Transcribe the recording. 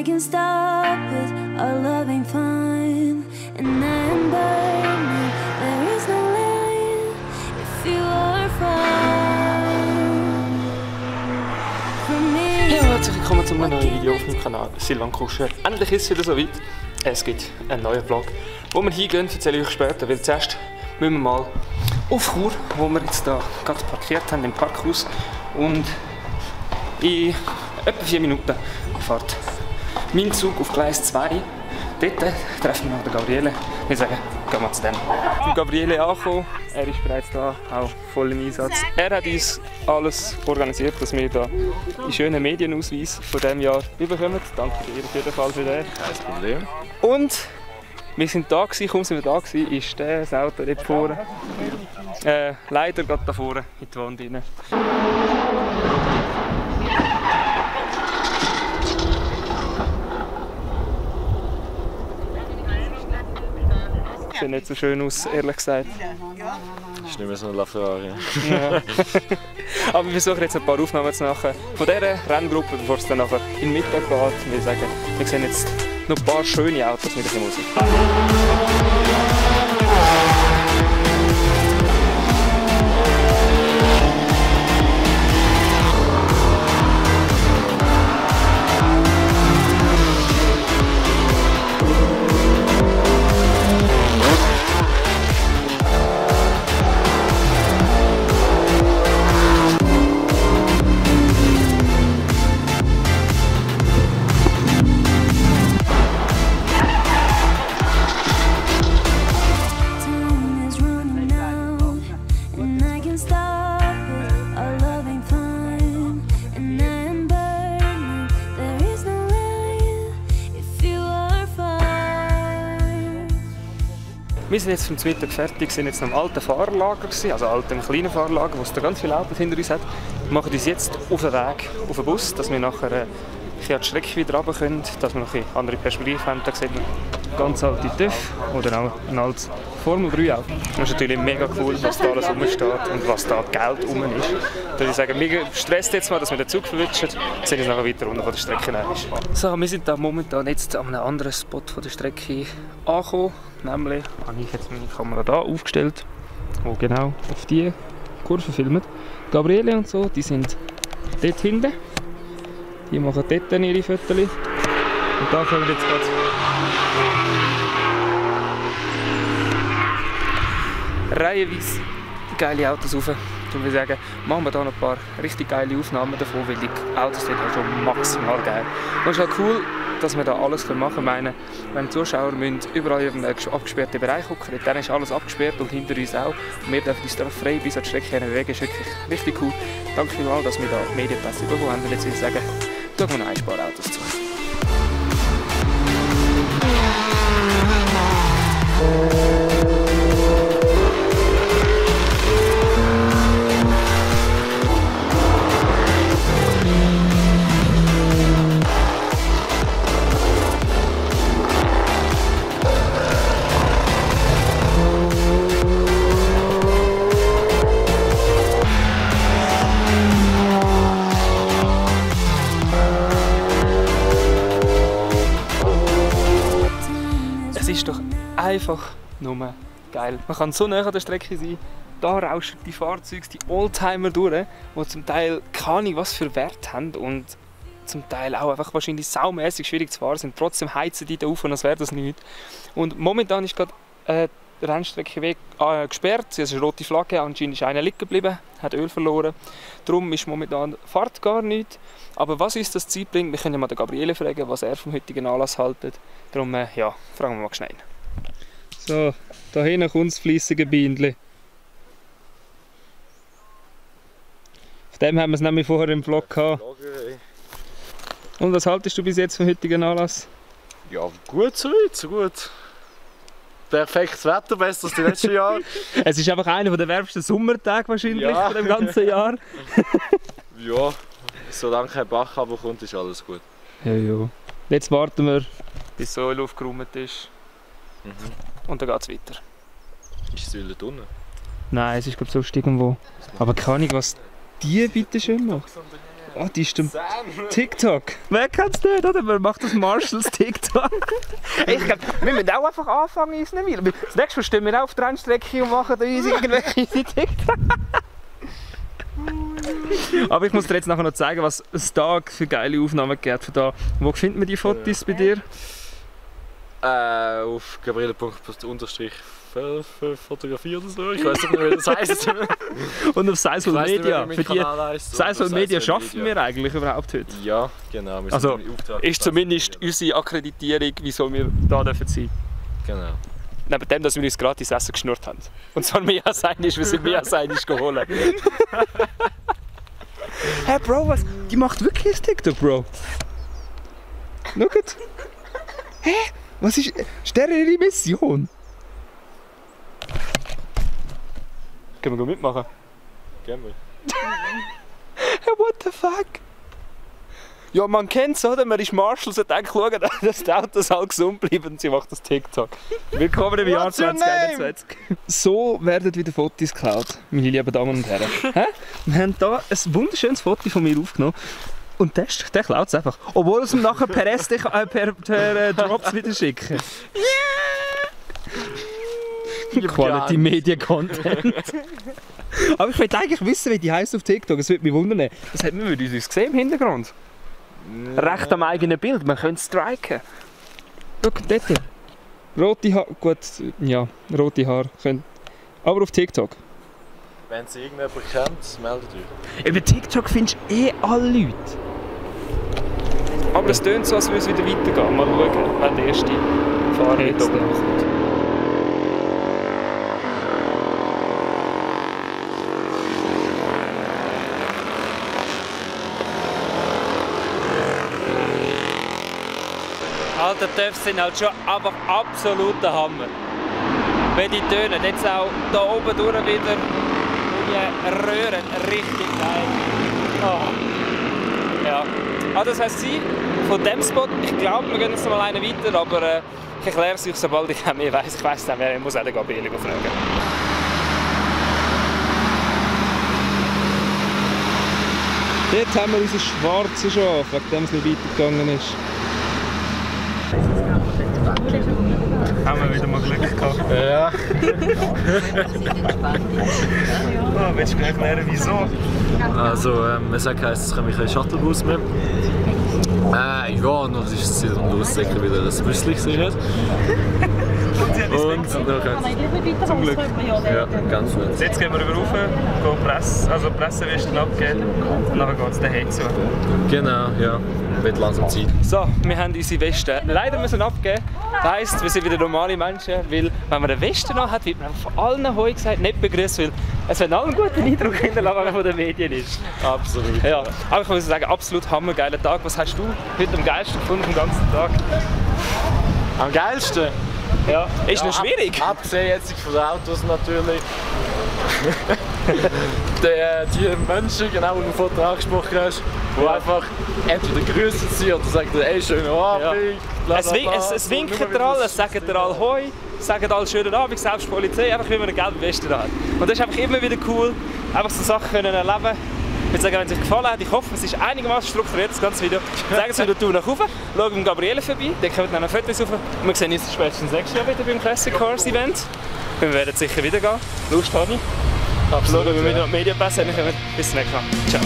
can stop it, our love ain't fine. And I am burning, there is no line if you are fine. From me. Ja, herzlich willkommen zu einem neuen Video auf meinem Kanal Silvan Kuschner. Endlich ist es wieder soweit. Es gibt einen neuen Vlog. Wo wir hingehen, erzähle ich euch später, weil zuerst müssen wir mal auf Chur, wo wir jetzt hier gerade parkiert haben im Parkhaus. Und in etwa 4 Minuten fährt mein Zug auf Gleis 2. Dort treffen wir noch den Gabriele. Ich sage, gehen wir zu dem. Mit Gabriele angekommen, er ist bereits da, auch voll im Einsatz. Er hat uns alles organisiert, dass wir hier die schönen Medienausweis von diesem Jahr bekommen. Danke dir auf jeden Fall für den. Kein Problem. Und wir sind da gewesen, kaum sind wir da gewesen, ist das Auto dort vorne. Leider gerade da vorne in die Wand rein. Sieht nicht so schön aus, ehrlich gesagt. Das ist nicht mehr so ein LaFerrari. Ja. Aber wir versuchen jetzt ein paar Aufnahmen zu machen von dieser Renngruppe, bevor es dann nachher in den Mittag geht. Wir sagen, wir sehen jetzt noch ein paar schöne Autos mit der Musik. Wir sind jetzt vom Mittag fertig, sind jetzt noch im alten Fahrerlager, also alten kleinen Fahrerlager, wo es da ganz viele Autos hinter uns hat. Wir machen uns jetzt auf den Weg auf den Bus, dass wir nachher an die Strecke wieder runter können, dass wir noch eine andere Perspektive haben. Da sieht man ganz alte TÜV oder auch ein altes Formel 3 Auto. Das ist natürlich mega cool, was da alles rumsteht und was da Geld rum ist. Da würde ich sagen, wir stressen jetzt mal, dass wir den Zug verwischen, sind jetzt nachher weiter runter von der Strecke ist. So, wir sind da momentan jetzt an einem anderen Spot von der Strecke angekommen. Nämlich habe ich jetzt meine Kamera hier aufgestellt, die genau auf diese Kurve filmt. Gabriele und so, die sind dort hinten. Die machen dort dann ihre Fotos. Und da kommen wir jetzt gerade reihenweise geile Autos rauf. Und wir sagen, machen wir hier noch ein paar richtig geile Aufnahmen davon, weil die Autos sind halt schon maximal geil. Und es ist halt cool, dass wir da alles machen können. Ich meine, wenn die Zuschauer müssen überall in einen abgesperrten Bereich gucken, dann ist alles abgesperrt und hinter uns auch. Und wir dürfen uns da frei bis an die Strecke bewegen. Das ist wirklich richtig cool. Danke vielmals, dass wir da Medienpässe bekommen haben. Und jetzt würde ich sagen, schauen wir noch ein paar Autos zu. Es ist doch einfach nur geil. Man kann so nah an der Strecke sein, da rauschen die Fahrzeuge, die Oldtimer durch, die zum Teil keine Ahnung was für Wert haben und zum Teil auch einfach wahrscheinlich saumässig schwierig zu fahren sind. Trotzdem heizen die da auf, als wäre das nichts. Und momentan ist gerade der Rennstreckenweg gesperrt, es ist eine rote Flagge, anscheinend ist einer liegen geblieben, hat Öl verloren. Darum ist momentan Fahrt gar nicht. Aber was uns das Zeit bringt, wir können ja mal den Gabriele fragen, was er vom heutigen Anlass hält. Darum ja, fragen wir mal schnell. So, da hinten kommt das fleissige Bienchen. Auf dem haben wir es nämlich vorher im Vlog gehabt. Und was haltest du bis jetzt vom heutigen Anlass? Ja, gut so weit, so gut. Perfektes Wetter, besser als die letzten Jahre. Es ist einfach einer der wärmsten Sommertage wahrscheinlich von dem ganzen Jahr. Ja, solange kein Bach runterkommt, ist alles gut. Ja, ja. Jetzt warten wir, bis die Säule aufgeräumt ist. Und dann geht es weiter. Ist die Säule unten? Nein, es ist glaube ich sonst irgendwo. Aber keine Ahnung, was die bitte schön macht. die ist dem TikTok. Wer kennt's nicht, oder? Man macht das Marshalls TikTok. Ich glaube, wir müssen auch einfach anfangen, uns nicht mehr. Das nächste Mal stehen wir auch auf der Rennstrecke und machen uns irgendwelche TikTok. Aber ich muss dir jetzt nachher noch zeigen, was es da für geile Aufnahmen gibt von da. Wo findet man die Fotos bei dir? Auf gabriele.unterstrich Fotografie oder so. Ich weiß nicht mehr, wie das heisst. Und auf Social Media. Für die Social Media schaffen wir eigentlich überhaupt heute? Ja, genau. Wir Also sind im Auftrag ist zumindest unsere Akkreditierung, wieso wir da sein dürfen. Genau. Neben dem, dass wir uns gratis Essen geschnurrt haben. Und zwar mehr als einiges, wir sind mehr als einiges geholt. Hey Bro, was? Die macht wirklich ein TikTok, Bro. Schaut. Hä? Was ist der ihre Mission? Können wir mitmachen? Gehen wir. Hey, what the fuck? Ja, man kennt es, oder? Man ist Marshalls und denkt, schauen, dass die Autos alle gesund bleiben und sie macht das TikTok. Willkommen im Jahr 2021. So werden wieder Fotos geklaut, meine lieben Damen und Herren. Wir haben hier ein wunderschönes Foto von mir aufgenommen. Und der klaut es einfach. Obwohl es ihm nachher per Drops wieder schicken. Quality Media Content. Aber ich möchte eigentlich wissen, wie die heisst auf TikTok. Es würde mich wundern. Das hat man uns gesehen im Hintergrund. Recht am eigenen Bild. Man könnte striken. Schau, dort. Rote Haare. Gut, ja, rote Haare. Aber auf TikTok. Wenn Sie irgendjemand kennt, meldet euch. Über TikTok findest du alle Leute. Aber es tönt so, als würde es wieder weitergehen. Mal schauen, wer der erste Fahrer mit oben kommt. Alter, die Töpfe sind halt schon einfach absoluter Hammer. Wenn die tönen, jetzt auch da oben durch wieder die Röhren, richtig geil. Oh. Ja. Also das heisst, von dem Spot, ich glaube, wir gehen jetzt noch mal einen weiter, aber ich erkläre es euch, sobald ich mehr weiss. Ich weiss nicht mehr, ich muss auch den Gabriele fragen. Dort haben wir unsere schwarze Schaf, wegen dem es nicht weitergegangen ist. Haben wir wieder mal Glück gehabt. Ja. Willst du mir erklären, wieso? Also, es heisst, es kommt kein Shuttlebus mehr. Ja, und dann ist es wieder losgegangen, wieder ein Büsschen gesehen hat. Und dann Zum Glück. Ja, ganz nett. Jetzt gehen wir rüber rauf, gehen Pressewesten abgeben und dann geht es daheim zu. Genau, ja. Wird langsam Zeit. So, wir haben unsere Westen leider müssen abgeben. Das heisst, wir sind wieder normale Menschen, weil wenn man eine Weste noch hat, wird man von allen Heu gesagt nicht begrüßt, weil es wird allen einen guten Eindruck hinterlassen, wenn man von den Medien ist. Absolut. Ja, aber ich muss sagen, absolut hammergeiler Tag. Was hast du heute am geilsten gefunden vom ganzen Tag? Am geilsten? Ja, ist noch schwierig. Abgesehen jetzt von den Autos natürlich. die Menschen, genau, die du vorher angesprochen hast, die einfach entweder grüßen sie oder sagen, ey, schönen Abend. Ja. Es winken dir alle, es sagen dir alle Hoi, sagen alle schönen Abend, selbst die Polizei, einfach wie man eine gelbe Weste hat. Und das ist einfach immer wieder cool, einfach so Sachen können erleben. Ich würde sagen, wenn es euch gefallen hat, ich hoffe, es ist einigermaßen strukturiert, das ganze Video. Zeigen Sie wieder nach oben, schauen Gabriele vorbei, dann kommen wir noch Fotos rauf. Und wir sehen uns spätestens nächstes Jahr wieder beim Classic Cars Event. Wir werden sicher wieder gehen. Lust habe ich. Absolut. Schauen, wie wir wieder noch Medienpässe haben. Bis zum nächsten Mal. Ciao.